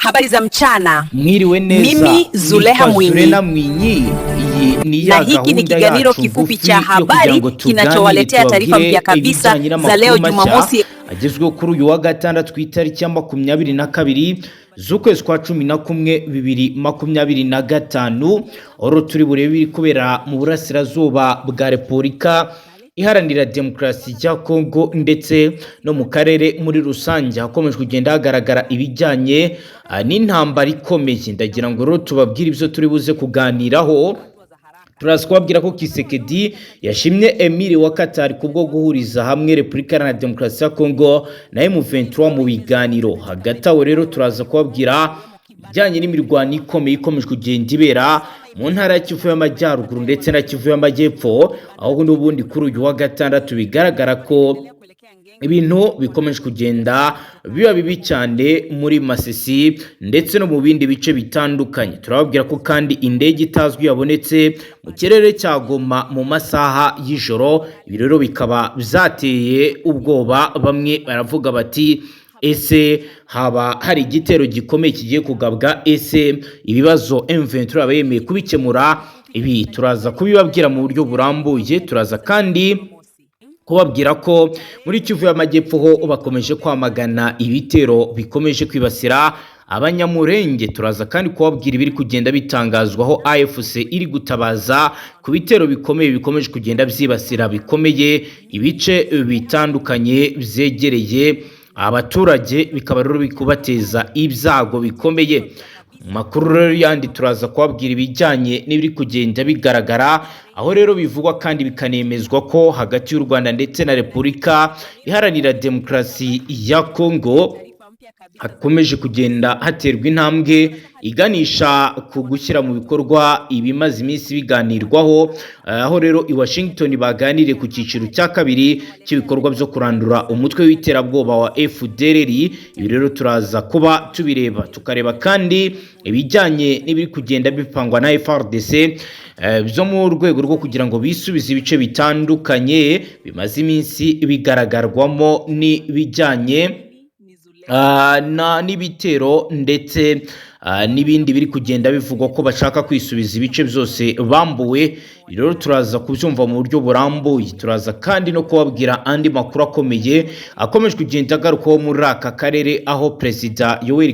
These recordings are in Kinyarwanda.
Habari za mchana. Mwiriwe neza. Mimi Zuleha Nitwa Mwinyi. Zulena Mwinyi. Iyi ni Na ya hiki ni gahunda kiganiro yacu kifupi ngufi cha yo kugira habari ngo tuganire, kinachowaletea taarifa tubabwire mpya kabisa ibijyanye za n'amakuru leo mashya Jumamosi. agezweho kuri uyu wa gatandatu ku itariki ya 22 z'ukwezi kwa 11 2025, aho turi burebe ibiri kubera mu burasirazuba bwa Repubulika Iharanira Demokarasi ya Kongo ndetse no mu karere muri rusange. Hakomeje kugenda hagaragara ibijyanye n'intambara ikomeye. Ndagira ngo rero tubabwire ibyo turi buze kuganiraho. Turaza kubabwira ko Tshisekedi yashimye Emir wa Qatar kubwo guhuriza hamwe Repubulika Iharanira Demokarasi ya Kongo na M23 mu biganiro. Hagati aho rero turaza kubabwira ibijyanye n'imirwano ikomeye ikomeje kugenda ibera mu ntara ya Kivu y'Amajyaruguru ndetse na Kivu y'Amajyepfo, aho n'ubundi kuri uyu wa gatandatu bigaragara ko ibintu bikomeje kugenda biba bibi cyane muri Masisi ndetse no mu bindi bice bitandukanye. Turababwira ko kandi indege itazwi yabonetse mu kirere cya Goma mu masaha y'ijoro. Ibi rero bikaba byateye ubwoba bamwe, baravuga bati: "Ese haba hari igitero gikomeye kigiye kugabwa? Ese ibibazo M23 yaba yemeye kubikemura?" Ibi turaza kubibabwira mu buryo burambuye. Turaza kandi kubabwira ko muri Kivu y'Amajyepfo ho bakomeje kwamagana ibitero bikomeje kwibasira Abanyamurenge. Turaza kandi kubabwira ibiri kugenda bitangazwaho AFC iri gutabaza ku bitero bikomeye bikomeje kugenda byibasira bikomeye ibice bitandukanye byegereye abaturage, bikaba rero bikubateza ibyago bikomeye. Mu makuru rero yandi turaza kubabwira ibijyanye n'ibiri kugenda bigaragara, aho rero bivugwa kandi bikanemezwa ko hagati y'u Rwanda ndetse na Repubulika Iharanira Demokarasi ya Kongo hakomeje kugenda haterwa intambwe iganisha ku gushyira mu bikorwa ibimaze iminsi biganirwaho, aho rero i Washington baganiriye ku cyiciro cya kabiri cy'ibikorwa byo kurandura umutwe w'iterabwoba wa FDLR. Ibi rero turaza kuba tubireba, tukareba kandi ibijyanye n'ibiri kugenda bipangwa na FARDC byo mu rwego rwo kugira ngo bisubize ibice bitandukanye bimaze iminsi bigaragarwamo n'ibijyanye n'ibitero ndetse n'ibindi biri kugenda bivugwa ko bashaka kwisubiza ibice byose bambuwe. Rero turaza kubyumva mu buryo burambuye. Turaza kandi no kubabwira andi makuru akomeye akomeje kugenda agarukwaho muri aka karere, aho Perezida Yoweri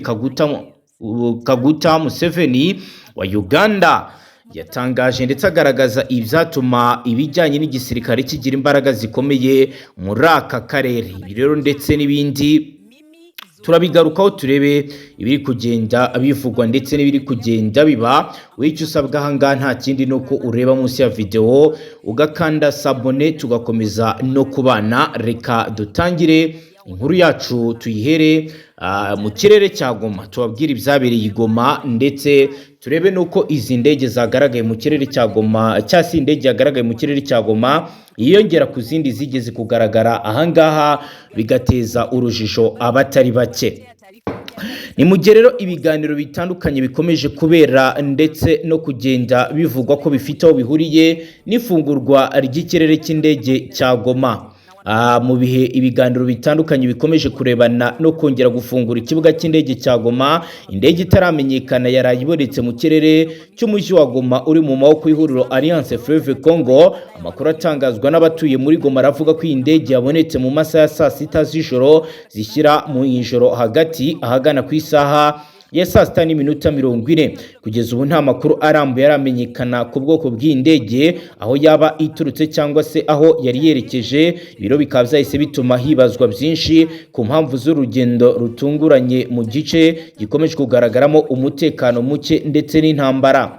Kaguta Museveni wa Uganda yatangaje ndetse agaragaza ibyatuma ibijyanye n'igisirikare kigira imbaraga zikomeye muri aka karere. Ibi rero ndetse n'ibindi turabigarukaho, turebe ibiri kugenda bivugwa ndetse n'ibiri kugenda biba. Icyo usabwa ahangaha nta kindi, ni uko ureba munsi ya videwo ugakanda s'abonner, tugakomeza no kubana. Reka dutangire inkuru yacu, tuyihere mu kirere cya Goma, tubabwire ibyabereye i Goma ndetse turebe n'uko izi ndege zagaragaye mu kirere cya Goma, cyangwa se indege yagaragaye mu kirere cya Goma yiyongera ku zindi zigeze kugaragara ahangaha, bigateza urujijo abatari bake. Ni mu gihe rero ibiganiro bitandukanye bikomeje kubera ndetse no kugenda bivugwa ko bifite aho bihuriye n'ifungurwa ry'ikirere cy'indege cya Goma. Mu bihe ibiganiro bitandukanye bikomeje kurebana no kongera gufungura ikibuga cy'indege cya Goma, indege itaramenyekana yaraye ibonetse mu kirere cy'umujyi wa Goma uri mu maboko y'ihuriro Alliance Fleuve Congo. Amakuru atangazwa n'abatuye muri Goma aravuga ko iyi ndege yabonetse mu masaha ya saa 6 z'ijoro zishyira mu ijoro hagati, ahagana ku isaha ya saa 6:40. Kugeza ubu nta makuru arambuye aramenyekana ku bwoko bw'iyi ndege, aho yaba iturutse cyangwa se aho yari yerekeje. Ibiro bikaba byahise bituma hibazwa byinshi ku mpamvu z'urugendo rutunguranye mu gice gikomeje kugaragaramo umutekano muke ndetse n'intambara.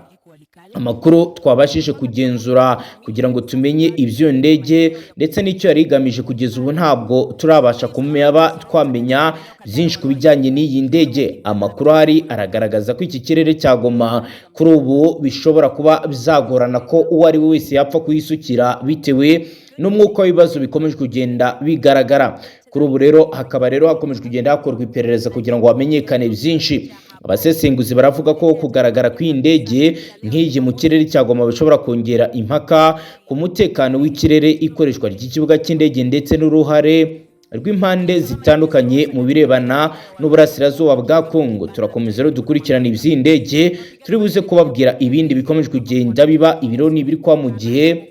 Amakuru twabashije kugenzura kugira ngo tumenye iby'iyo ndege ndetse n'icyo yari igamije, kugeza ubu ntabwo turabasha kumenya twamenya byinshi ku bijyanye n'iyi ndege. Amakuru ahari aragaragaza ko iki kirere cya Goma kuri ubu bishobora kuba byagorana ko uwo ari we wese yapfa kuhisukira, bitewe n'umwuka w'ibibazo bikomeje kugenda bigaragara. Kuri ubu rero hakaba rero hakomeje kugenda hakorwa iperereza kugira ngo hamenyekane byinshi. Abasesenguzi baravuga ko kugaragara kw'iyi ndege nk'iyi mu kirere cya Goma bishobora kongera impaka ku mutekano w'ikirere, ikoreshwa ry'ikibuga cy'indege ndetse n'uruhare rw'impande zitandukanye mu birebana n'uburasirazuba bwa Kongo. Turakomeza rero dukurikirana iby'iyi ndege, turi buze kubabwira ibindi bikomeje kugenda biba. Ibiro ni ibiri kwa mu gihe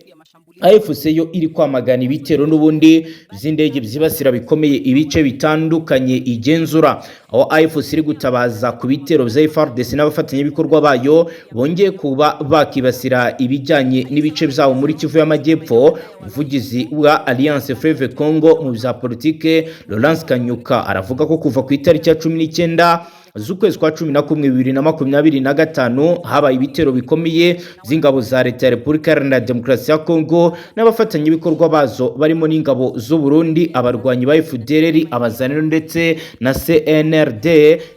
AFC yo iri kwamagana ibitero n'ubundi by'indege byibasira bikomeye ibice bitandukanye igenzura, aho AFC iri gutabaza ku bitero bya FARDC n'abafatanyabikorwa bayo bongeye kuba bakibasira ibijyanye n'ibice byabo muri Kivu y'Amajyepfo. Umuvugizi wa Alliance Fleuve Congo mu bya politike, Laurence Kanyuka, aravuga ko kuva ku itariki ya 19 z'ukwezi kwa 11 2025 habaye ibitero bikomeye by'ingabo za Leta ya Repubulika Iharanira Demokarasi ya Kongo n'abafatanyabikorwa bazo, barimo n'ingabo z'u Burundi, abarwanyi ba FDLR, abazaniro ndetse na CNRD,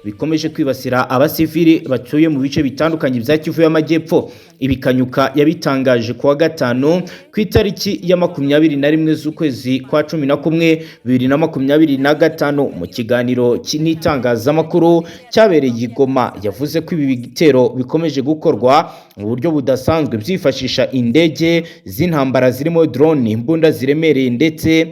bikomeje kwibasira abasivili batuye mu bice bitandukanye bya Kivu y'Amajyepfo. Ibi Kanyuka yabitangaje kuwa gatanu ku itariki ya 21 z'ukwezi kwa 11 2025 mu kiganiro n'itangazamakuru cyabereye i Goma. Yavuze ko ibi bitero bikomeje gukorwa mu buryo budasanzwe, byifashisha indege z'intambara zirimo drone, imbunda ziremereye ndetse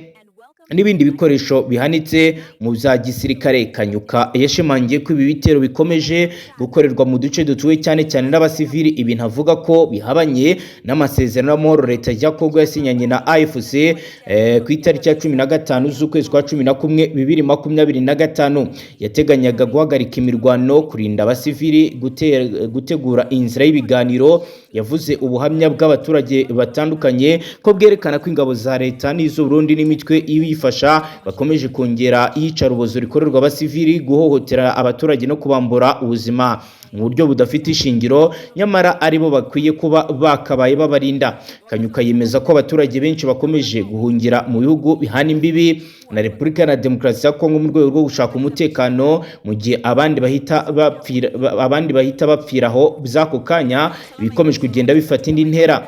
n'ibindi bikoresho bihanitse mu bya gisirikare. Kanyuka yashimangiye ko ibi bitero bikomeje gukorerwa mu duce dutuwe cyane cyane n'abasivili, ibintu avuga ko bihabanye n'amasezerano y'amahoro Leta ya Kongo yasinyanye na AFC ku itariki ya 15 z'ukwezi kwa 11 2025, yateganyaga guhagarika imirwano, kurinda abasivili, gutegura inzira y'ibiganiro. Yavuze ubuhamya bw'abaturage batandukanye ko bwerekana ko ingabo za Leta n'iz'u Burundi n'imitwe ibifasha bakomeje kongera iyicarubozo rikorerwa abasivili, guhohotera abaturage no kubambura ubuzima mu buryo budafite ishingiro, nyamara aribo bakwiye kuba bakabaye babarinda. Kanyuka yemeza ko abaturage benshi bakomeje guhungira mu bihugu bihana imbibi na Repubulika ya Demokarasi ya Kongo mu rwego rwo gushaka umutekano, mu gihe abandi bahita bapfira aho by'ako kanya, ibikomeje kugenda bifata indi ntera.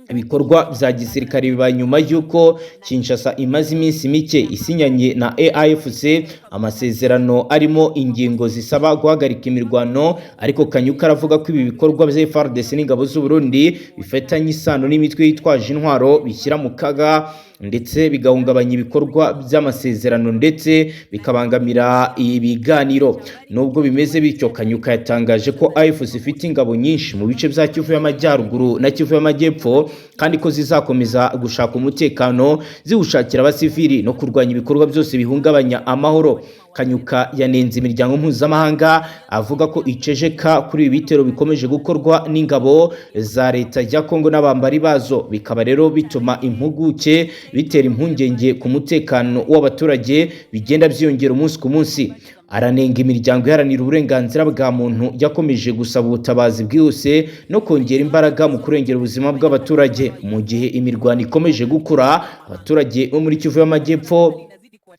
Ibikorwa bya gisirikare bibaye nyuma y'uko Kinshasa imaze iminsi mike isinyanye na AFC amasezerano arimo ingingo zisaba guhagarika imirwano. Ariko Kanyuka aravuga ko ibi bikorwa bya FARDC n'ingabo z'u Burundi bifitanye isano n'imitwe yitwaje intwaro bishyira mu kaga ndetse bigahungabanya ibikorwa by'amasezerano ndetse bikabangamira ibiganiro. Nubwo bimeze bityo, Kanyuka yatangaje ko AFC ifite ingabo nyinshi mu bice bya Kivu y'Amajyaruguru na Kivu y'Amajyepfo, kandi ko zizakomeza gushaka umutekano ziwushakira abasivili no kurwanya ibikorwa byose bihungabanya amahoro. Kanyuka yanenze imiryango mpuzamahanga, avuga ko iceceka kuri ibi bitero bikomeje gukorwa n'ingabo za Leta ya Kongo n'abambari bazo, bikaba rero bituma impuguke bitera impungenge ku mutekano w'abaturage bigenda byiyongera umunsi ku munsi. Aranenga imiryango iharanira uburenganzira bwa muntu yakomeje gusaba ubutabazi bwihuse no kongera imbaraga mu kurengera ubuzima bw'abaturage. Mu gihe imirwano ikomeje gukura, abaturage bo muri Kivu y'Amajyepfo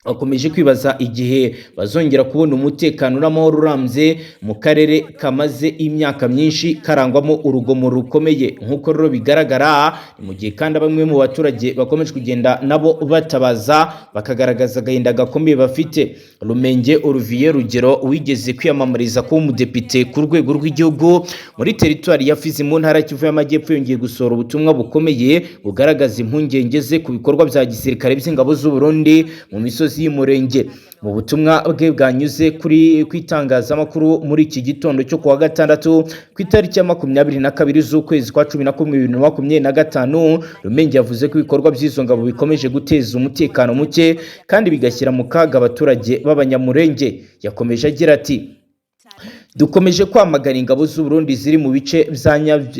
bakomeje kwibaza igihe bazongera kubona umutekano n'amahoro urambye mu karere kamaze imyaka myinshi karangwamo urugomo rukomeye. Nk'uko rero bigaragara, ni mu gihe kandi bamwe mu baturage bakomeje kugenda nabo batabaza, bakagaragaza agahinda gakomeye bafite. Rumenge Olivier Rugero, wigeze kwiyamamariza kuba umudepite ku rwego rw'igihugu muri teritwari ya Fizi mu ntara ya Kivu y'Amajyepfo, yongeye gusohora ubutumwa bukomeye bugaragaza impungenge ze ku bikorwa bya gisirikare by'ingabo z'u Burundi mu misozi y'Umurenge. Mu butumwa bwe bwanyuze kuri ku itangazamakuru muri iki gitondo cyo kuwa gatandatu ku itariki ya 22 z'ukwezi kwa 11 2025, Rumenge yavuze ko ibikorwa by'izo ngabo bikomeje guteza umutekano muke kandi bigashyira mu kaga abaturage b'Abanyamurenge. Yakomeje agira ati: "Dukomeje kwamagana ingabo z'u Burundi ziri mu bice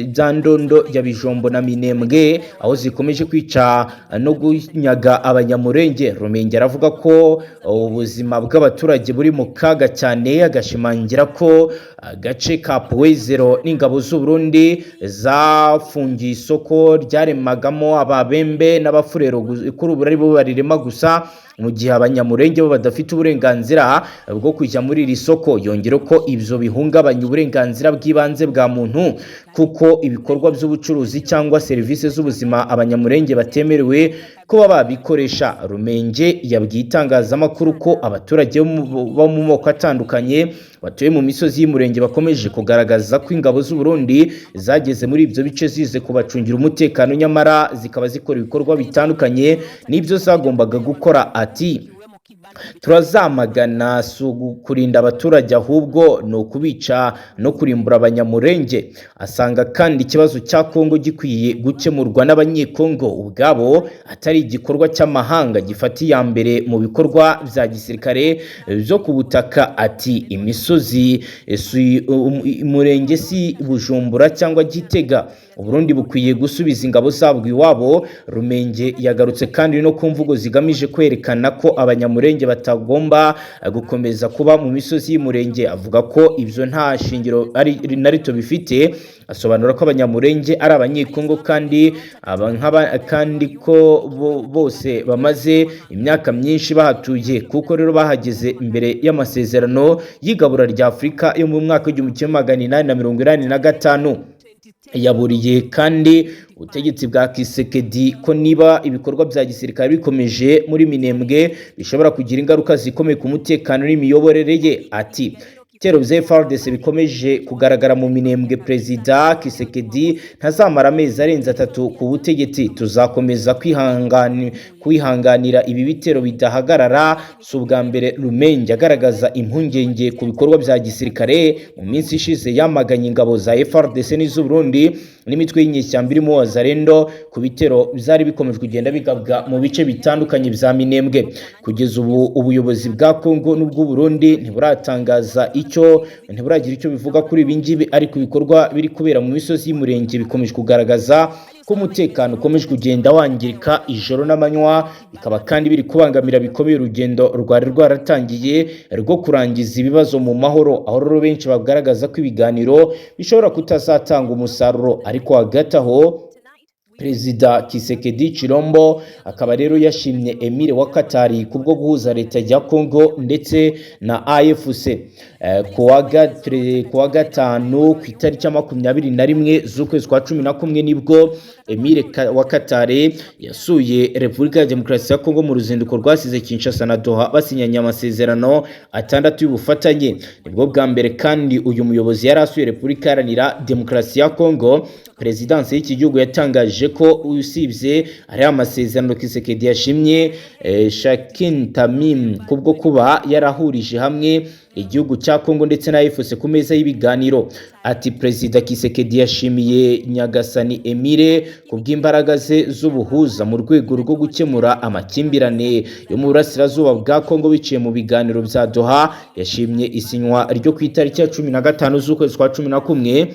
bya Ndondo ya Bijombo na Minembwe, aho zikomeje kwica no kunyaga Abanyamurenge." Rumenge aravuga ko ubuzima bw'abaturage buri mu kaga cyane, agashimangira ko agace ka Puwezero n'ingabo z'u Burundi zafungiye isoko ryaremagamo Ababembe n'Abafurero, kuri ubu aribo barirema gusa, mu gihe Abanyamurenge bo badafite uburenganzira bwo kujya muri iri soko. Yongera ko ibyo bihungabanya uburenganzira bw'ibanze bwa muntu, kuko ibikorwa by'ubucuruzi cyangwa serivisi z'ubuzima Abanyamurenge batemerewe kuba babikoresha. Rumenge yabwiye itangazamakuru ko abaturage bo mu moko atandukanye batuye mu misozi y'Umurenge bakomeje kugaragaza ko ingabo z'u Burundi zageze muri ibyo bice zize kubacungira umutekano, nyamara zikaba zikora ibikorwa bitandukanye n'ibyo zagombaga gukora. Ati: Turazamagana, si kurinda abaturage ahubwo ni ukubica no kurimbura Abanyamurenge. Asanga kandi ikibazo cya Kongo gikwiye gukemurwa n'Abanyekongo ubwabo, atari igikorwa cy'amahanga gifata iya mbere mu bikorwa bya gisirikare byo ku butaka. Ati imisozi si Umurenge, si Bujumbura cyangwa Gitega. Uburundi bukwiye gusubiza ingabo zabwo iwabo. Rumenge yagarutse kandi no ku mvugo zigamije kwerekana ko Abanyamurenge batagomba gukomeza kuba mu misozi y'Umurenge, avuga ko ibyo nta shingiro ari na rito bifite. Asobanura ko Abanyamurenge ari Abanyekongo kandi aba kandi ko bose bamaze imyaka myinshi bahatuye, kuko rero bahageze imbere y'amasezerano y'igabura rya Afurika yo mu mwaka w'1885. Yaburiye kandi ubutegetsi bwa Tshisekedi ko niba ibikorwa bya gisirikare bikomeje muri Minembwe bishobora kugira ingaruka zikomeye ku mutekano n'imiyoborere ye. Ati ibitero bya FARDC bikomeje kugaragara mu Minembwe, Perezida Tshisekedi ntazamara amezi arenze 3 ku butegetsi. Tuzakomeza kwihanganira ibi bitero bidahagarara? Si ubwa mbere Rumenge agaragaza impungenge ku bikorwa bya gisirikare. Mu minsi ishize yamaganye ingabo za FARDC n'iz'u Burundi n'imitwe y'inyeshyamba irimo Wazalendo ku bitero byari bikomeje kugenda bigabwa mu bice bitandukanye bya Minembwe. Kugeza ubu ubuyobozi bwa Kongo n'ubw'u Burundi ntiburatangaza icyo, ntiburagira icyo bivuga kuri ibi ngibi, ariko ibikorwa biri kubera mu misozi y'Umurenge bikomeje kugaragaza ko umutekano ukomeje kugenda wangirika ijoro n'amanywa, bikaba kandi biri kubangamira bikomeye urugendo rwari rwaratangiye rwo kurangiza ibibazo mu mahoro, aho rero benshi bagaragaza ko ibiganiro bishobora kutazatanga umusaruro. Ariko hagati aho Perezida Tshisekedi Tshilombo akaba rero yashimye Emir wa Katari kubwo guhuza leta ya Congo ndetse na AFC. Kuwa gatanu ku itariki ya 21 z'ukwezi kwa 11 nibwo Emir wa Katari yasuye Repubulika ya Demokarasi ya Kongo mu ruzinduko rwasize Kinshasa na Doha basinyanye amasezerano atandatu y'ubufatanye. Nibwo bwa mbere kandi uyu muyobozi yari asuye Repubulika Iharanira Demokarasi ya Kongo. Perezidansi y'iki gihugu yatangaje ko usibye ari amasezerano, Tshisekedi yashimye Sheikh Tamim kubwo kuba yarahurije hamwe igihugu cya Kongo ndetse na AFC ku meza y'ibiganiro. Ati Perezida Tshisekedi yashimiye Nyagasani Emir kubw'imbaraga ze z'ubuhuza mu rwego rwo gukemura amakimbirane yo mu burasirazuba bwa Kongo biciye mu biganiro bya Doha. Yashimye isinywa ryo ku itariki ya 15 z'ukwezi kwa 11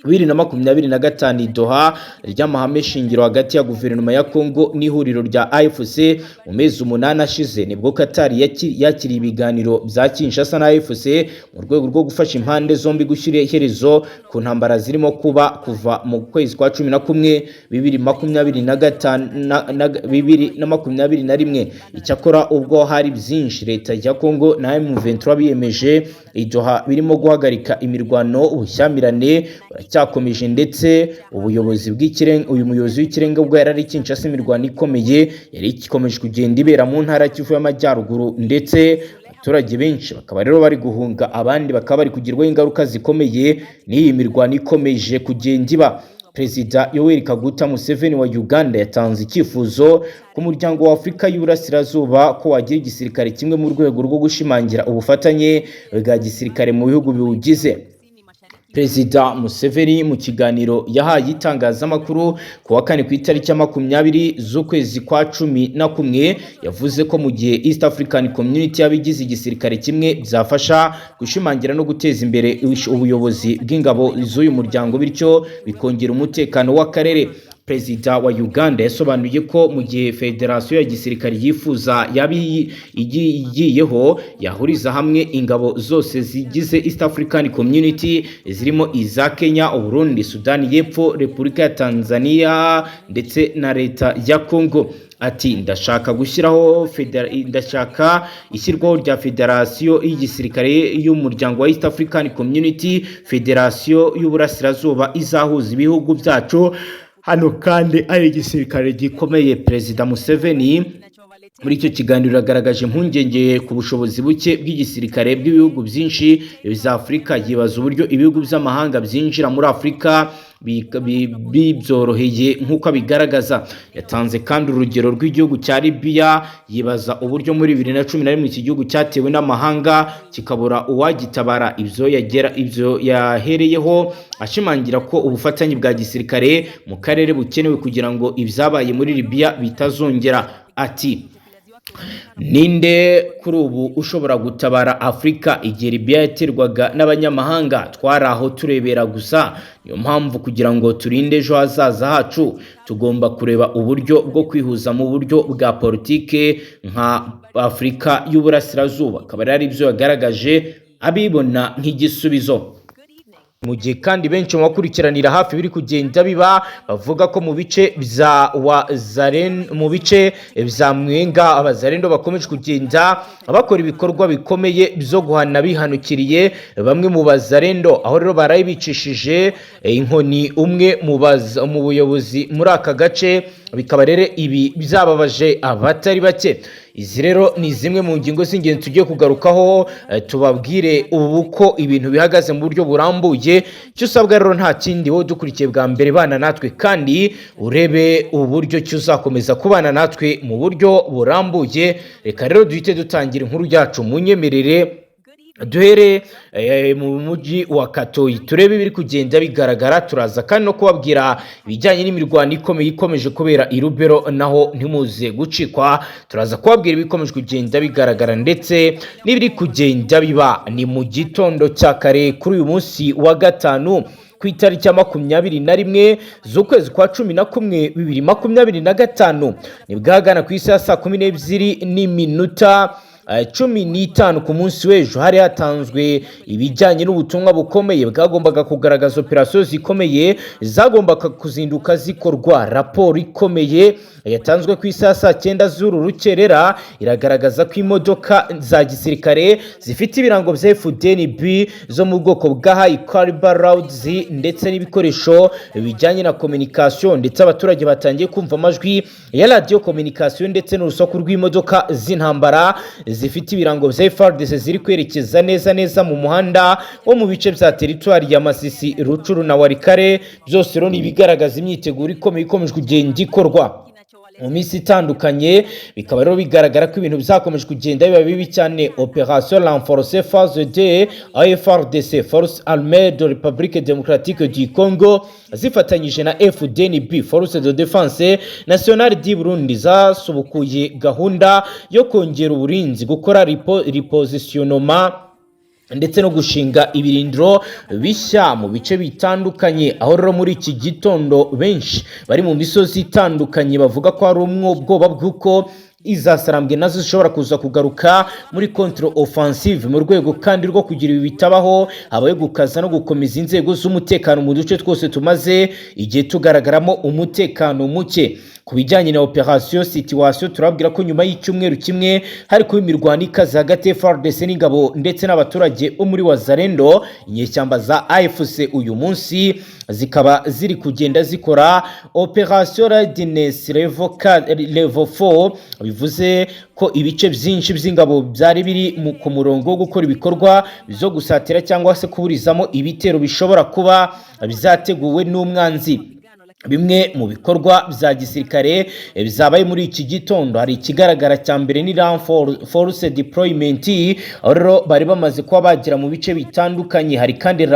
2025 i Doha ry'amahame shingiro hagati ya guverinoma ya Congo n'ihuriro rya AFC. Mu mezi 8 ashize nibwo Qatar yakiriye ibiganiro bya Kinshasa na AFC mu rwego rwo gufasha impande zombi gushyira iherezo ku ntambara zirimo kuba kuva mu kwezi kwa 11 2025 2021. Icyakora ubwo hari byinshi leta ya Congo na M23 biyemeje i Doha birimo guhagarika imirwano, ubushyamirane buracyakomeje, ndetse ubuyobozi bw'ikirenga, uyu muyobozi w'ikirenga ubwo yari ari Kinshasa, imirwano ikomeye yari ikomeje kugenda ibera mu ntara ya Kivu y'Amajyaruguru, ndetse abaturage benshi bakaba rero bari guhunga, abandi bakaba bari kugirwaho ingaruka zikomeye n'iyi mirwano ikomeje kugenda iba. Perezida Yoweri Kaguta Museveni wa Uganda yatanze icyifuzo ku muryango wa Afurika y'Uburasirazuba ko wagira igisirikare kimwe mu rwego rwo gushimangira ubufatanye bwa gisirikare mu bihugu biwugize. Perezida Museveni mu kiganiro yahaye itangazamakuru ku wa kane ku itariki ya 20 z'ukwezi kwa 11 yavuze ko mu gihe East African Community yaba igize igisirikare kimwe byafasha gushimangira no guteza imbere ubuyobozi bw'ingabo z'uyu muryango, bityo bikongera umutekano w'akarere. Perezida wa Uganda yasobanuye ko mu gihe federasiyo ya gisirikare yifuza yaba igiyeho yahuriza hamwe ingabo zose zigize East African Community zirimo iza Kenya, Uburundi, Sudani y'Epfo, Repubulika ya Tanzania ndetse na leta ya Congo. Ati ndashaka gushyiraho ndashaka ishyirwaho rya federasiyo y'igisirikare y'umuryango wa East African Community, federasiyo y'uburasirazuba izahuza ibihugu byacu hano kandi ari igisirikare gikomeye. Perezida Museveni Muri icyo kiganiro yagaragaje impungenge ku bushobozi buke bw'igisirikare bw'ibihugu byinshi bya Afurika, yibaza uburyo ibihugu by'amahanga byinjira muri Afurika bibyoroheye nk'uko abigaragaza. Yatanze kandi urugero rw'igihugu cya Libya, yibaza uburyo muri 2011 iki gihugu cyatewe n'amahanga kikabura uwagitabara. Ibyo yahereyeho ashimangira ko ubufatanye bwa gisirikare mu karere bukenewe kugira ngo ibyabaye muri Libya bitazongera. Ati: "Ninde kuri ubu ushobora gutabara Afurika? Igihe Libya yaterwaga n'abanyamahanga, twari aho turebera gusa. Niyo mpamvu kugira ngo turinde ejo hazaza hacu, tugomba kureba uburyo bwo kwihuza mu buryo bwa politike nka Afurika y'Uburasirazuba." Akaba ari ibyo yagaragaje abibona nk'igisubizo, mu gihe kandi benshi mu bakurikiranira hafi biri kugenda biba bavuga ko mu bice bya Wazaren, mu bice bya Mwenga, Abazarendo bakomeje kugenda bakora ibikorwa bikomeye byo guhana bihanukiriye bamwe mu Bazarendo, aho rero baraye bicishije inkoni umwe mu buyobozi muri aka gace. Bikaba rero ibi byababaje abatari bake. Izi rero ni zimwe mu ngingo z'ingenzi tugiye kugarukaho, tubabwire ubu ko ibintu bihagaze mu buryo burambuye. Icyo usabwa rero nta kindi, wowe dukurikiye bwa mbere, bana natwe kandi urebe uburyo ki uzakomeza kubana natwe mu buryo burambuye. Reka rero duhite dutangira inkuru yacu. Munyemerere duhere mu mujyi wa Katoyi, turebe ibiri kugenda bigaragara. Turaza kandi no kubabwira ibijyanye n'imirwano ikomeye ikomeje kubera i Rubero, naho ntimuze gucikwa. Turaza kubabwira ibikomeje kugenda bigaragara ndetse n'ibiri kugenda biba. Ni mu gitondo cya kare kuri uyu munsi wa gatanu, ku itariki ya 21 z'ukwezi kwa 11 2025, nibwo ahagana ku isaha ya saa 12 n'iminota 15 ku munsi w'ejo hari hatanzwe ibijyanye n'ubutumwa bukomeye bwagombaga kugaragaza operasiyo zikomeye zagombaga kuzinduka zikorwa. Raporo ikomeye yatanzwe ku isaha saa 9 z'uru rukerera iragaragaza ko imodoka za gisirikare zifite ibirango bya FDNB zo mu bwoko bwa high caliber rounds ndetse n'ibikoresho bijyanye na communication, ndetse abaturage batangiye kumva amajwi ya radio communication ndetse n'urusaku rw'imodoka z'intambara zifite ibirango bya FARDC ziri kwerekeza neza neza mu muhanda wo mu bice bya teritwari ya Masisi, Rucuru na Walikale. Byose rero ni ibigaragaza imyiteguro ikomeye ikomeje kugenda ikorwa mu minsi itandukanye. Bikaba rero bigaragara ko ibintu byakomeje kugenda biba bibi cyane. Opération renforcée phase 2, FARDC, Force Armée de République Démocratique du Congo, zifatanyije na FDNB, Force de Défense Nationale du Burundi, zasubukuye gahunda yo kongera uburinzi, gukora repositionnement ndetse no gushinga ibirindiro bishya mu bice bitandukanye. Aho rero muri iki gitondo benshi bari mu misozi itandukanye bavuga ko hari ubwoba bw'uko izasarambwe nazo zishobora kuza kugaruka muri contre offensive. Mu rwego kandi rwo kugira ibi bitabaho, habaye gukaza no gukomeza inzego z'umutekano mu duce twose tumaze igihe tugaragaramo umutekano muke. Ku bijyanye na operation situation, turababwira ko nyuma y'icyumweru kimwe hari kuba imirwano ikaze hagati ya FARDC n'ingabo ndetse n'abaturage bo muri Wazarendo, inyeshyamba za AFC uyu munsi zikaba ziri kugenda zikora operation readiness level 4, bivuze ko ibice byinshi by'ingabo byari biri ku murongo wo gukora ibikorwa byo gusatira cyangwa se kuburizamo ibitero bishobora kuba byateguwe n'umwanzi. Bimwe mu bikorwa bya gisirikare byabaye muri iki gitondo, hari ikigaragara cya mbere ni force deployment, aho rero bari bamaze kuba bagera mu bice bitandukanye. Hari kandi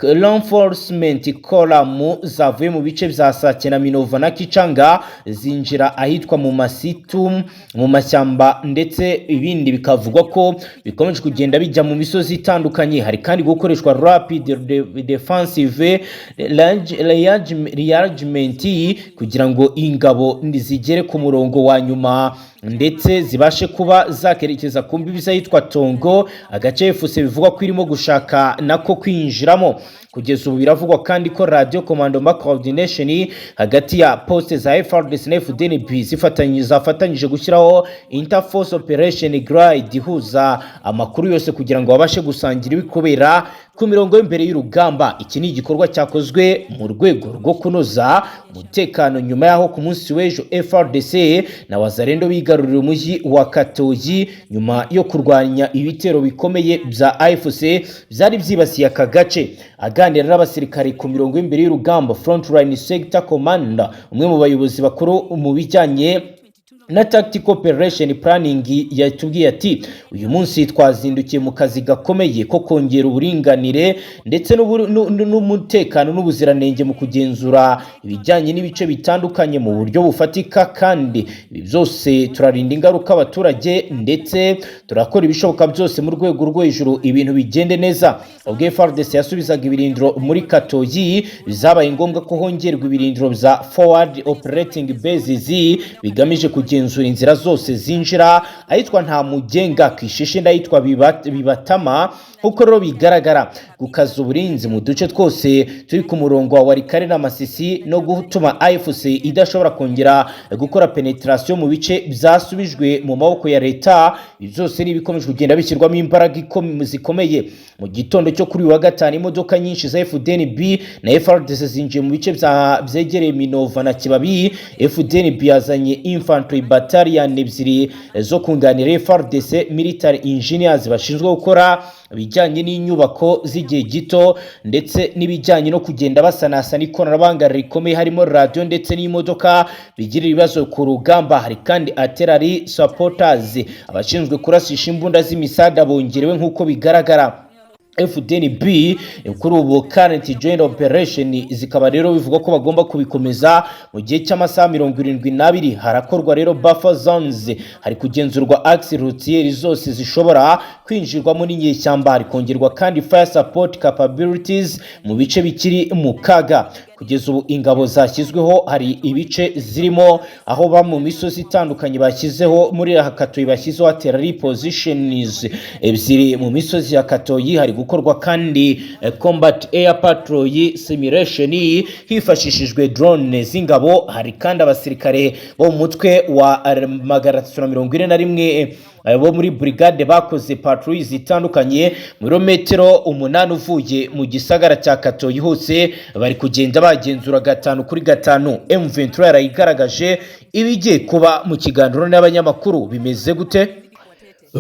reinforcement column zavuye mu bice bya Sake na Minova na Kicanga, zinjira ahitwa mu masitu, mu mashyamba, ndetse ibindi bikavugwa ko bikomeje kugenda bijya mu misozi itandukanye. Hari kandi gukoreshwa rapid defensive rearrangement kugira ngo ingabo zigere ku murongo wa nyuma ndetse zibashe kuba zakerekeza ku mbibi z'ahitwa Tongo, agace AFC bivugwa ko irimo gushaka nako kwinjiramo kugeza ubu. Biravugwa kandi ko radio commandement coordination hagati ya poste za FARDC na FDNB zafatanyije gushyiraho interforce operation grid ihuza amakuru yose kugira ngo babashe gusangira ibikubera ku mirongo y'imbere y'urugamba. Iki ni igikorwa cyakozwe mu rwego rwo kunoza umutekano nyuma y'aho ku munsi w'ejo FARDC na Wazalendo bigarurira umujyi wa Katoyi nyuma yo kurwanya ibitero bikomeye bya AFC byari byibasiye aka gace. Aganira n'abasirikare ku mirongo y'imbere y'urugamba, Frontline Sector Commander, umwe mu bayobozi bakuru mu bijyanye na tactical operation planning, yatubwiye ati: "Uyu munsi twazindukiye mu kazi gakomeye ko kongera uburinganire ndetse n'umutekano n'ubuziranenge mu kugenzura ibijyanye n'ibice bitandukanye mu buryo bufatika, kandi ibi byose turarinda ingaruka abaturage ndetse turakora ibishoboka byose mu rwego rwo hejuru ibintu bigende neza." Ubwo FARDC yasubizaga ibirindiro muri Katoyi, bizabaye ngombwa ko hongerwa ibirindiro bya forward operating bases bigamije kugenzura inzira zose zinjira ahitwa Nta Mugenga, Kishishe n'ahitwa Bibatama. Nk'uko rero bigaragara, gukaza uburinzi mu duce twose turi ku murongo wa Walikale na Masisi no gutuma AFC idashobora kongera gukora penetration mu bice byasubijwe mu maboko ya leta, ibi byose ni ibikomeje kugenda bishyirwamo imbaraga zikomeye. Mu gitondo cyo kuri uyu wa gatanu, imodoka nyinshi za FDNB na FARDC zinjiye mu bice byegereye Minova na Kibabi. FDNB yazanye infantry battalion ebyiri zo kunganira FARDC, military engineers bashinzwe gukora ibijyanye n'inyubako z'igihe gito ndetse n'ibijyanye no kugenda basanasana ikoranabuhanga rikomeye, harimo radiyo ndetse n'imodoka bigira ibibazo ku rugamba. Hari kandi artillery supporters, abashinzwe kurasisha imbunda z'imisada bongerewe. Nk'uko bigaragara, FDNB kuri ubu current joint operation zikaba rero bivuga ko bagomba kubikomeza mu gihe cy'amasaha 72. Harakorwa rero buffer zones, hari kugenzurwa axe routier zose zishobora kwinjirwamo n'inyeshyamba, hari kongerwa kandi fire support capabilities mu bice bikiri mu kaga. Kugeza ubu ingabo zashyizweho, hari ibice zirimo aho ba mu misozi itandukanye bashyizeho. Muri Katoyi bashyizeho artillery positions ebyiri mu misozi ya Katoyi. Hari gukorwa kandi combat air patrol simulation hifashishijwe drone z'ingabo. Hari kandi abasirikare bo mu mutwe wa 341 bo muri brigade bakoze patrouille zitandukanye mu birometero 8 uvuye mu gisagara cya Katoyi hose, bari kugenda bagenzura gatanu kuri gatanu. M23 yarayigaragaje ibigiye kuba mu kiganiro n'abanyamakuru. Bimeze gute?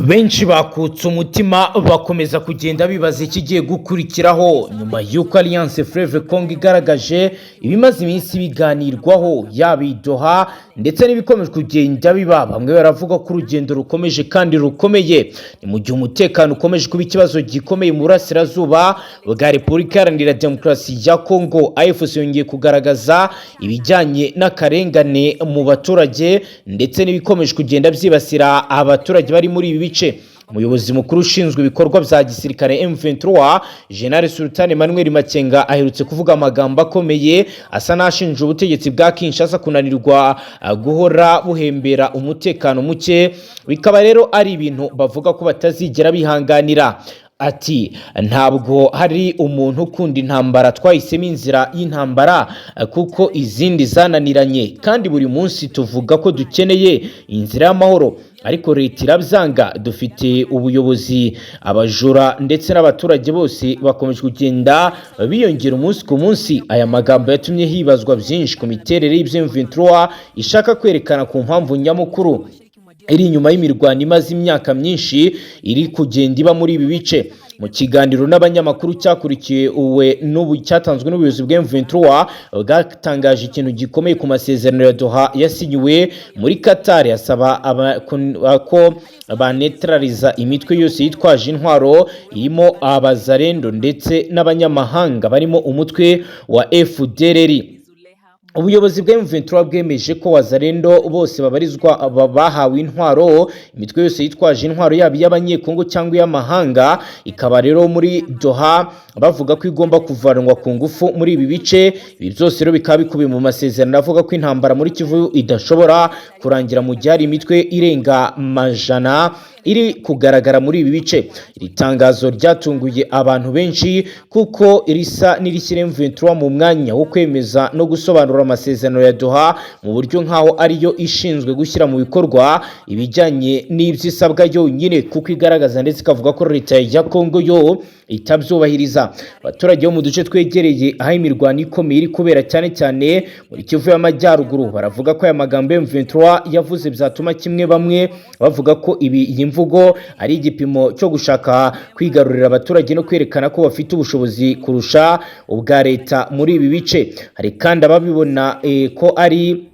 Benshi bakutse umutima, bakomeza kugenda bibaza ikigiye gukurikiraho nyuma y'uko Alliance Fleuve Congo igaragaje ibimaze iminsi biganirwaho, yaba i Doha ndetse n'ibikomeje kugenda biba. Bamwe baravuga ko urugendo rukomeje kandi rukomeye. Ni mu gihe umutekano ukomeje kuba ikibazo gikomeye mu burasirazuba bwa Repubulika Iharanira Demokarasi ya Congo. AFC yongeye kugaragaza ibijyanye n'akarengane mu baturage ndetse n'ibikomeje kugenda byibasira abaturage bari muri ibi bice. Umuyobozi mukuru ushinzwe ibikorwa bya gisirikare M23, General Sultan Emmanuel Makenga, aherutse kuvuga amagambo akomeye asa n'ashinja ubutegetsi bwa Kinshasa kunanirwa guhora buhembera umutekano muke, bikaba rero ari ibintu bavuga ko batazigera bihanganira. Ati: "Ntabwo hari umuntu ukunda intambara. Twahisemo inzira y'intambara kuko izindi zananiranye, kandi buri munsi tuvuga ko dukeneye inzira y'amahoro, ariko leta irabyanga. Dufite ubuyobozi, abajura ndetse n'abaturage bose bakomeje kugenda biyongera umunsi ku munsi." Aya magambo yatumye hibazwa byinshi ku miterere y'ibyo M23 ishaka kwerekana, ku mpamvu nyamukuru iri inyuma y'imirwano imaze imyaka myinshi iri kugenda iba muri ibi bice. Mu kiganiro n'abanyamakuru cyakurikiwe n'ubu cyatanzwe n'ubuyobozi bwa M23, bwatangaje ikintu gikomeye ku masezerano ya Doha yasinyiwe muri Qatar, asaba ko banetraliza imitwe yose yitwaje intwaro irimo Abazarendo ndetse n'abanyamahanga barimo umutwe wa FDLR. Ubuyobozi bwa M23 bwemeje ko Wazalendo bose babarizwa bahawe intwaro, imitwe yose yitwaje intwaro, yaba iy'Abanyekongo cyangwa iy'amahanga, ikaba rero muri Doha bavuga ko igomba kuvanwa ku ngufu muri ibi bice. Ibi byose rero bikaba bikubiye mu masezerano avuga ko intambara muri Kivu idashobora kurangira mu gihe hari imitwe irenga majana iri kugaragara muri ibi bice. Iri tangazo ryatunguye abantu benshi kuko risa n'irishyira M23 mu mwanya wo kwemeza no gusobanura amasezerano ya Doha mu buryo nk'aho ariyo ishinzwe gushyira mu bikorwa ibijyanye n'ibyisabwa yonyine, kuko igaragaza ndetse ikavuga ko leta ya Kongo yo itabyubahiriza. Abaturage bo mu duce twegereye aho imirwano ikomeye iri kubera, cyane cyane muri Kivu y'Amajyaruguru, baravuga ko aya magambo M23 yavuze byatuma kimwe bamwe bavuga ko ibi iyi mvugo ari igipimo cyo gushaka kwigarurira abaturage no kwerekana ko bafite ubushobozi kurusha ubwa leta muri ibi bice. Hari kandi ababibona ko ari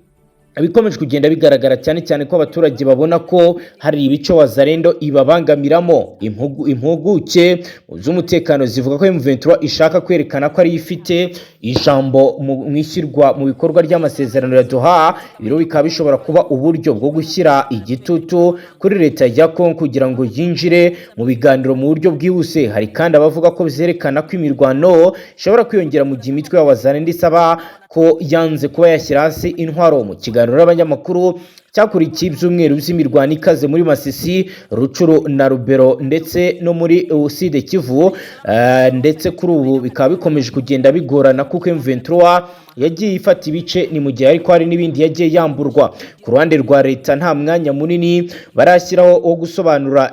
bikomeje kugenda bigaragara cyane cyane ko abaturage babona ko hari ibice Wazalendo ibabangamiramo. Impuguke mu by'umutekano zivuga ko M23 ishaka kwerekana ko ariyo ifite ijambo mu ishyirwa mu bikorwa ry'amasezerano ya Doha. Ibiro bikaba bishobora kuba uburyo bwo gushyira igitutu kuri leta ya Kongo kugira ngo yinjire mu biganiro mu buryo bwihuse. Hari kandi abavuga ko byerekana ko imirwano ishobora kwiyongera mu gihe imitwe y'Abazalendo isaba ko yanze kuba yashyira hasi intwaro. Mu kiganiro n'abanyamakuru cyakurikiye ibyumweru by'imirwano ikaze muri Masisi, Rutshuru na Rubero ndetse no muri Sud Kivu, ndetse kuri ubu bikaba bikomeje kugenda bigorana kuko M23 yagiye ifata ibice, ni mu gihe ariko hari n'ibindi yagiye yamburwa. Ku ruhande rwa leta, nta mwanya munini barashyiraho wo gusobanura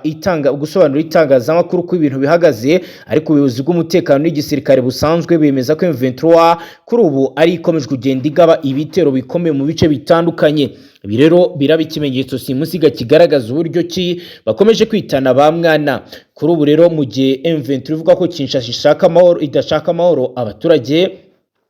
itangazamakuru ko ibintu bihagaze, ariko ubuyobozi bw'umutekano n'igisirikare busanzwe bemeza ko M23 kuri ubu ari ikomeje kugenda igaba ibitero bikomeye mu bice bitandukanye. Ibi rero biraba ikimenyetso simusiga kigaragaza uburyo ki bakomeje kwitana ba mwana. Kuri ubu rero, mu gihe M23 ivuga ko Kinshasa ishaka amahoro, idashaka amahoro, abaturage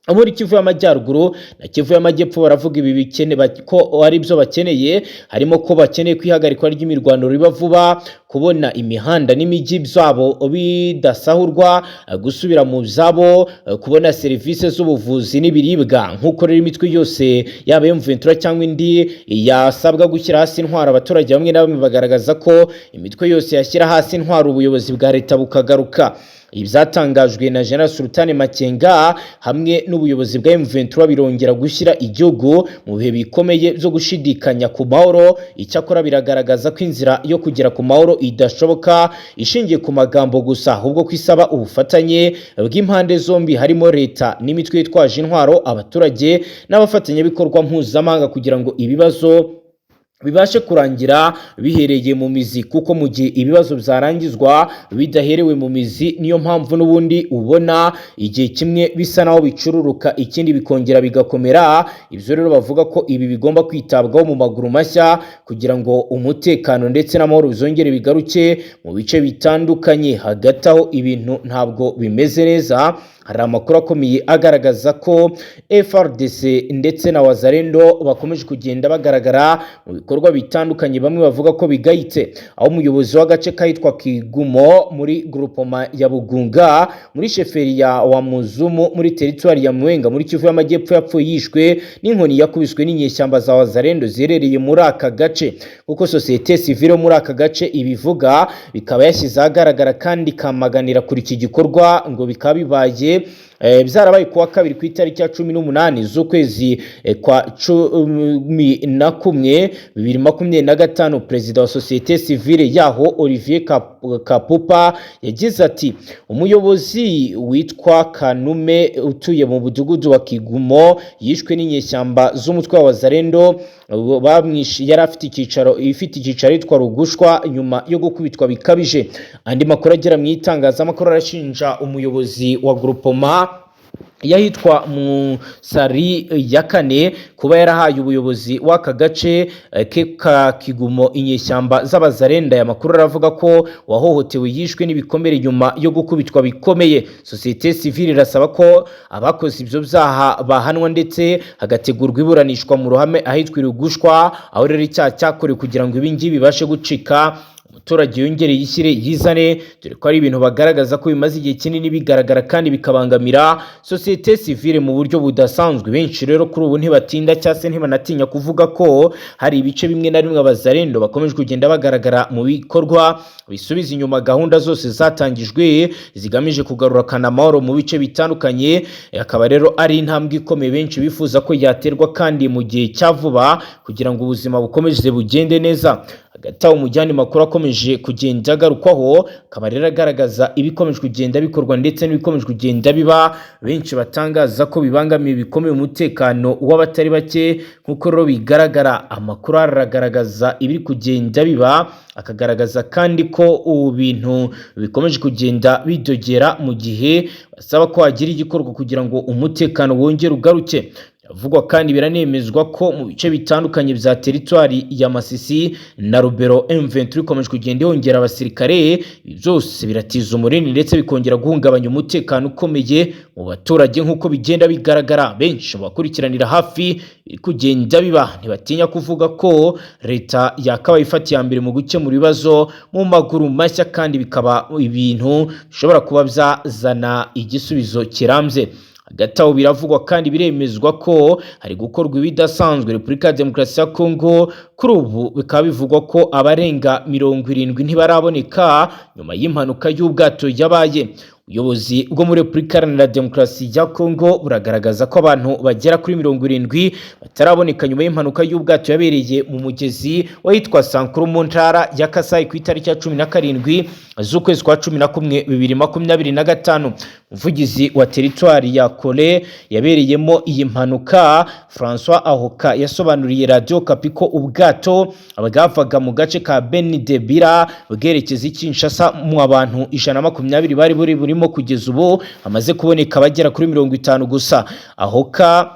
muri Kivu y'Amajyaruguru na Kivu y'Amajyepfo baravuga ibi bikene ko ari byo bakeneye, harimo ko bakeneye kwihagarikwa ry'imirwano riba vuba, kubona imihanda n'imijyi byabo bidasahurwa, gusubira mu byabo, kubona serivisi z'ubuvuzi n'ibiribwa. Nk'uko rero imitwe yose, yaba M23 cyangwa indi, yasabwa gushyira hasi intwaro, abaturage bamwe na bamwe bagaragaza ko imitwe yose yashyira hasi intwaro, ubuyobozi bwa leta bukagaruka. Ibi byatangajwe na General Sultan Makenga hamwe n'ubuyobozi bwa M23 birongera gushyira igihugu mu bihe bikomeye byo gushidikanya ku mahoro. Icyakora biragaragaza ko inzira yo kugera ku mahoro idashoboka ishingiye ku magambo gusa, ahubwo ko isaba ubufatanye bw'impande zombi, harimo leta n'imitwe yitwaje intwaro, abaturage n'abafatanyabikorwa mpuzamahanga, kugira ngo ibibazo bibashe kurangira bihereye mu mizi, kuko mu gihe ibibazo byarangizwa bidaherewe mu mizi, niyo mpamvu n'ubundi ubona igihe kimwe bisa naho bicururuka, ikindi bikongera bigakomera. Ibyo rero bavuga ko ibi bigomba kwitabwaho mu maguru mashya kugira ngo umutekano ndetse n'amahoro bizongere bigaruke mu bice bitandukanye. Hagati aho ibintu ntabwo bimeze neza. Hari amakuru akomeye agaragaza ko FARDC ndetse na Wazalendo bakomeje kugenda bagaragara mu bikorwa bitandukanye bamwe bavuga ko bigayitse, aho umuyobozi w'agace kahitwa Kigumo muri groupement ya Bugunga, muri chefferie ya Wamuzumu, muri teritwari ya Mwenga, muri Kivu y'Amajyepfo, yapfuye yishwe n'inkoni yakubiswe n'inyeshyamba za Wazalendo ziherereye muri aka gace, kuko société civile muri aka gace ibivuga, bikaba yashyize ahagaragara kandi ikamaganira kuri iki gikorwa. Ngo bikaba bibaye byarabaye kuwa kabiri ku itariki ya 18 z'ukwezi kwa 11 2025. Perezida wa société civile yaho, Olivier Kapupa, yagize ati: "Umuyobozi witwa Kanume utuye mu mudugudu wa Kigumo yishwe n'inyeshyamba z'umutwe wa Wazalendo bamwishe, yari afite icyicaro, ifite icyicaro yitwa Rugushwa, nyuma yo gukubitwa bikabije." Andi makuru agera mu itangazamakuru arashinja umuyobozi wa groupement y'ahitwa Musari ya kane kuba yarahaye ubuyobozi w'aka gace ke ka Kigumo inyeshyamba z'Abazarenda. Aya makuru aravuga ko wahohotewe yishwe n'ibikomere nyuma yo gukubitwa bikomeye. Société civile irasaba ko abakoze ibyo byaha bahanwa, ndetse hagategurwa iburanishwa mu ruhame ahitwa Irugushwa, aho rero icyaha cyakorewe, kugira ngo ibi ngibi bibashe gucika, umuturage yongere yishyire yizane, dore ko ari ibintu bagaragaza ko bimaze igihe kinini bigaragara kandi bikabangamira société civile mu buryo budasanzwe. Benshi rero kuri ubu ntibatinda cyangwa se ntibanatinya kuvuga ko hari ibice bimwe na bimwe Abazarendo bakomeje kugenda bagaragara mu bikorwa bisubiza inyuma gahunda zose zatangijwe zigamije kugarura amahoro mu bice bitandukanye. Akaba rero ari intambwe ikomeye benshi bifuza ko yaterwa kandi mu gihe cya vuba, kugira ngo ubuzima bukomeze bugende neza. Hagati aho, umujyani makuru akomeje kugenda agarukwaho, akaba rero agaragaza ibikomeje kugenda bikorwa ndetse n'ibikomeje kugenda biba, benshi batangaza ko bibangamiye bikomeye umutekano w'abatari bake. Nk'uko rero bigaragara, amakuru aragaragaza ibiri kugenda biba, akagaragaza kandi ko ubu bintu bikomeje kugenda bidogera, mu gihe basaba ko hagira igikorwa kugira ngo umutekano wongere ugaruke. Biravugwa kandi biranemezwa ko mu bice bitandukanye bya teritwari ya Masisi na Rubero, M23 ikomeje kugenda yongera abasirikare. Ibi byose biratiza umurindi ndetse bikongera guhungabanya umutekano ukomeye mu baturage. Nk'uko bigenda bigaragara, benshi mu bakurikiranira hafi ibiri kugenda biba ntibatinya kuvuga ko leta yakabaye ifata iya mbere mu gukemura ibibazo mu maguru mashya, kandi bikaba ibintu bishobora kuba byazana igisubizo kirambye. Hagati aho, biravugwa kandi biremezwa ko hari gukorwa ibidasanzwe Repubulika ya Demokarasi ya Kongo. Kuri ubu bikaba bivugwa ko abarenga 70 ntibaraboneka nyuma y'impanuka y'ubwato yabaye. Ubuyobozi bwo muri Repubulika Iharanira Demokarasi ya Kongo buragaragaza ko abantu bagera kuri 70 bataraboneka nyuma y'impanuka y'ubwato yabereye mu mugezi wahitwa Sankuru mu ntara ya Kasayi ku itariki ya 17 z'ukwezi kwa 11 2025. Umuvugizi wa teritwari ya Kole yabereyemo iyi mpanuka, Francois Ahoka, yasobanuriye Radio Okapi ko ubwato bwavaga mu gace ka Beni Debira bwerekeza i Kinshasa mu abantu 120 bari buri burimo, kugeza ubu hamaze kuboneka abagera kuri 50 gusa. Ahoka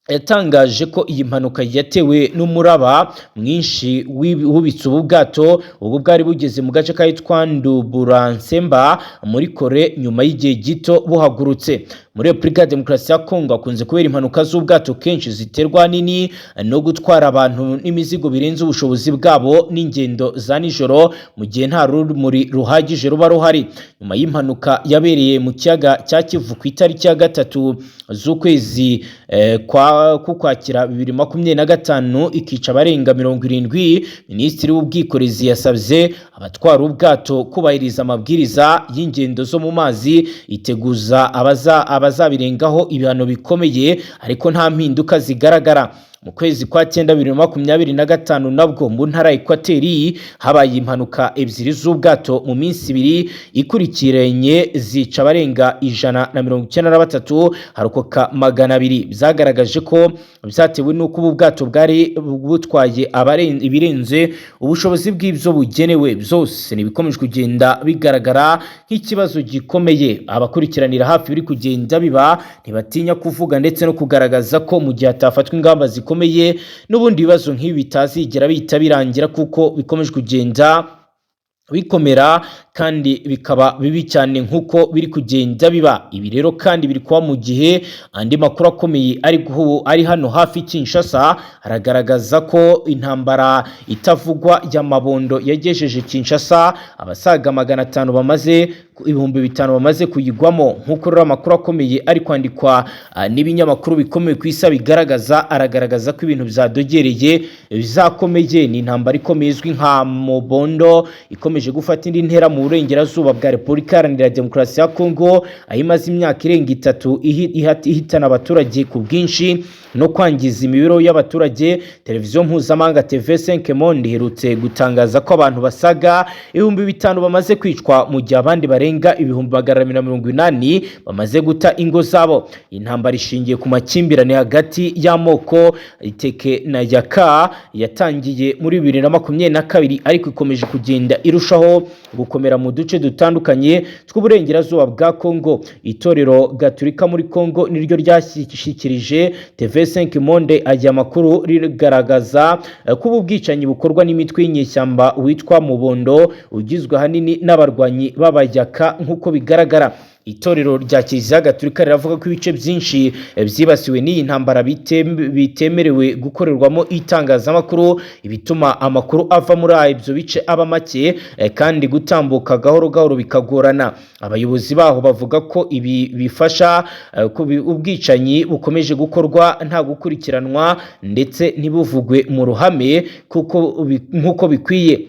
yatangaje ko iyi mpanuka yatewe n'umuraba mwinshi wubitse ubu bwato ubwo bwari bugeze mu gace kahitwa Nduburansemba muri Kore, nyuma y'igihe gito buhagurutse. Muri Repubulika ya Demokarasi ya Kongo hakunze kubera impanuka z'ubwato kenshi, ziterwa nini no gutwara abantu n'imizigo birenze ubushobozi bwabo n'ingendo za nijoro mu gihe nta rumuri ruhagije ruba ruhari. Nyuma y'impanuka yabereye mu kiyaga cya Kivu ku itariki ya 3 z'ukwezi kwa kukwakira 2025, ikica abarenga 70, minisitiri w'ubwikorezi yasabye abatwara ubwato kubahiriza amabwiriza y'ingendo zo mu mazi, iteguza abazabirengaho ibihano bikomeye, ariko nta mpinduka zigaragara. Mu kwezi kwa cyenda 2025 nabwo, mu ntara ya Ekwateri habaye impanuka ebyiri z'ubwato mu minsi 2 ikurikiranye, zica abarenga 193, harokoka 200. Byagaragaje ko byatewe n'uko ubu bwato bwari butwaye ibirenze ubushobozi bw'ibyo bugenewe. Byose ni ibikomeje kugenda bigaragara nk'ikibazo gikomeye. Abakurikiranira hafi biri kugenda biba ntibatinya kuvuga ndetse no kugaragaza ko mu gihe hatafatwa ingamba zikomeye, n'ubundi bibazo nk'ibi bitazigera bihita birangira, kuko bikomeje kugenda bikomera kandi bikaba bibi cyane nk'uko biri kugenda biba. Ibi rero kandi biri kuba mu gihe andi makuru akomeye ari hano hafi Kinshasa aragaragaza ko intambara itavugwa ya Mabondo yagejeje Kinshasa abasaga 500 bamaze 5000 bamaze kuyigwamo. Nk'uko rero amakuru akomeye ari kwandikwa n'ibinyamakuru bikomeye ku isi bigaragaza, aragaragaza ko ibintu byadogereye, bizakomeye. Ni intambara ikomeye izwi nka Mobondo ikomeje gufata indi ntera mu burengerazuba bwa Repubulika Iharanira Demokarasi ya Kongo, aho imaze imyaka irenga 3 ihitana abaturage ku bwinshi no kwangiza imibereho y'abaturage. Televiziyo mpuzamahanga TV5 Monde iherutse gutangaza ko abantu basaga 5000 bamaze kwicwa, mu gihe abandi barenga 280,000 bamaze guta ingo zabo. Intambara ishingiye ku makimbirane hagati y'amoko Iteke na Yaka yatangiye muri 2022, ariko ikomeje kugenda irushaho gukomera mu duce dutandukanye tw'uburengerazuba bwa Kongo. Itorero Gaturika muri Kongo niryo ryashyikirije TV5 Monde aya makuru, rigaragaza ko ubu bwicanyi bukorwa n'imitwe y'inyeshyamba witwa Mubondo, ugizwe ahanini n'abarwanyi b'Abayaka. Nk'uko bigaragara, Itorero rya Kiliziya Gatolika riravuga ko ibice byinshi byibasiwe n'iyi ntambara bitemerewe gukorerwamo itangazamakuru, ibituma amakuru ava muri ibyo bice aba make kandi gutambuka gahoro gahoro bikagorana. Abayobozi baho bavuga ko ibi bifasha ubwicanyi bukomeje gukorwa nta gukurikiranwa, ndetse ntibuvugwe mu ruhame kuko nk'uko bikwiye.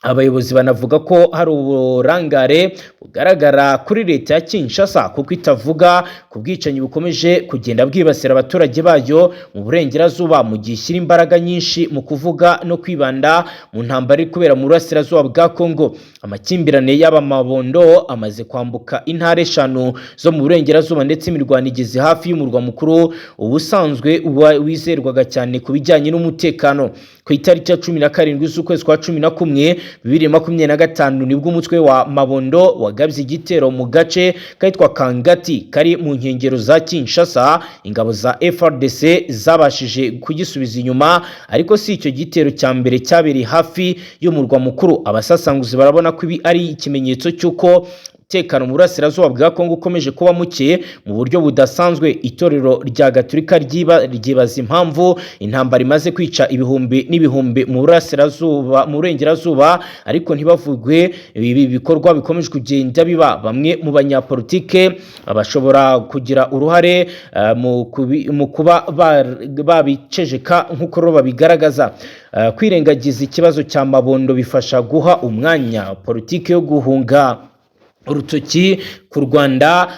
Abayobozi banavuga ko hari uburangare bugaragara kuri leta ya Kinshasa, kuko itavuga ku bwicanyi bukomeje kugenda bwibasira abaturage bayo mu burengerazuba, mu gihe ishyira imbaraga nyinshi mu kuvuga no kwibanda mu ntambara iri kubera mu burasirazuba bwa Kongo. Amakimbirane y'abamabondo amaze kwambuka intara 5 zo mu burengerazuba, ndetse imirwano igeze hafi y'umurwa mukuru ubusanzwe wizerwaga cyane ku bijyanye n'umutekano. Ku itariki ya 17 z'ukwezi kwa 11 2025, nibwo umutwe wa Mabondo wagabye igitero mu gace kitwa Kangati kari mu nkengero za Kinshasa. Ingabo za FARDC zabashije kugisubiza inyuma, ariko si icyo gitero cya mbere cyabereye hafi y'umurwa mukuru. Abasasanguzi barabona ko ibi ari ikimenyetso cy'uko umutekano mu burasirazuba bwa Kongo ukomeje kuba muke mu buryo budasanzwe. Itorero rya Gatulika ryibaza impamvu intambara imaze kwica ibihumbi n'ibihumbi mu burasirazuba, mu burengerazuba, ariko ntibavugwe ibi bikorwa bikomeje kugenda biba. Bamwe mu banyapolitike bashobora kugira uruhare mu kuba babiceceka, nk'uko rero babigaragaza. Kwirengagiza ikibazo cya Mabondo bifasha guha umwanya politiki yo guhunga urutoki ku Rwanda,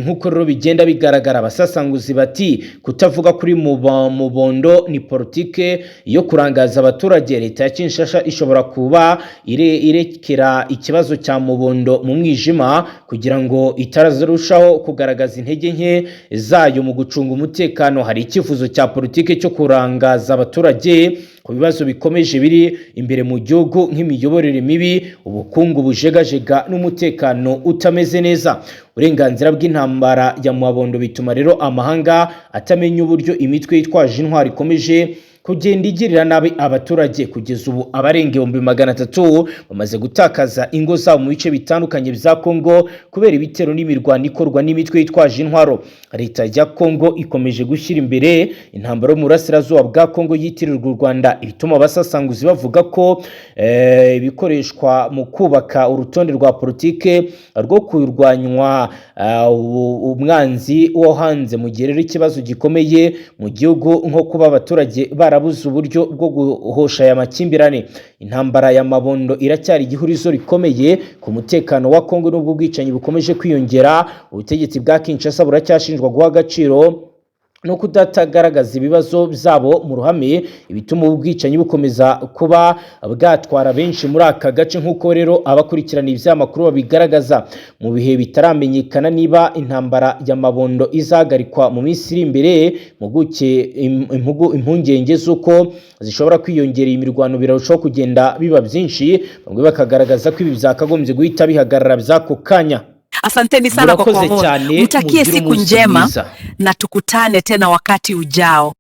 nk'uko rero bigenda bigaragara. Abasasanguzi bati kutavuga kuri Mubondo ni politike yo kurangaza abaturage. Leta ya Kinshasa ishobora kuba irekera ikibazo cya Mubondo mu mwijima kugira ngo itazarushaho kugaragaza intege nke zayo mu gucunga umutekano. Hari icyifuzo cya politike cyo kurangaza abaturage ku bibazo bikomeje biri imbere mu gihugu, nk'imiyoborere mibi, ubukungu bujegajega n'umutekano utameze neza. Uburenganzira bw'intambara ya Mabondo bituma rero amahanga atamenya uburyo imitwe yitwaje intwaro ikomeje kugenda igirira nabi abaturage. Kugeza ubu abarenga 300,000 bamaze gutakaza ingo zabo mu bice bitandukanye bya Kongo kubera ibitero n'imirwano ikorwa n'imitwe yitwaje intwaro. Leta ya Kongo ikomeje gushyira imbere intambara yo mu burasirazuba bwa Kongo yitirirwa u Rwanda, ibituma abasasanguzi bavuga ko ibikoreshwa mu kubaka urutonde rwa politike rwo kurwanywa umwanzi wo hanze, mu gihe rero ikibazo gikomeye mu gihugu nko kuba abaturage barabuze uburyo bwo guhosha aya makimbirane. Intambara ya Mabondo iracyari igihurizo rikomeye ku mutekano wa Kongo. N'ubwo ubwicanyi bukomeje kwiyongera, ubutegetsi bwa Kinshasa buracyashinjwa guha agaciro no kudatagaragaza ibibazo byabo mu ruhame, ibituma ubwicanyi bukomeza kuba bwatwara benshi muri aka gace, nk'uko rero abakurikirana ibyamakuru babigaragaza. Mu bihe bitaramenyekana niba intambara ya Mabondo izahagarikwa mu minsi iri imbere, impuguke impungenge z'uko zishobora kwiyongera imirwano birarushaho kugenda biba byinshi, bamwe bakagaragaza ko ibi byakagombye guhita bihagarara by'ako kanya. Asanteni sana kwa Murakoze kuamua. cyane, Mtakie mugire siku umunsi njema mwiza. na tukutane tena wakati ujao.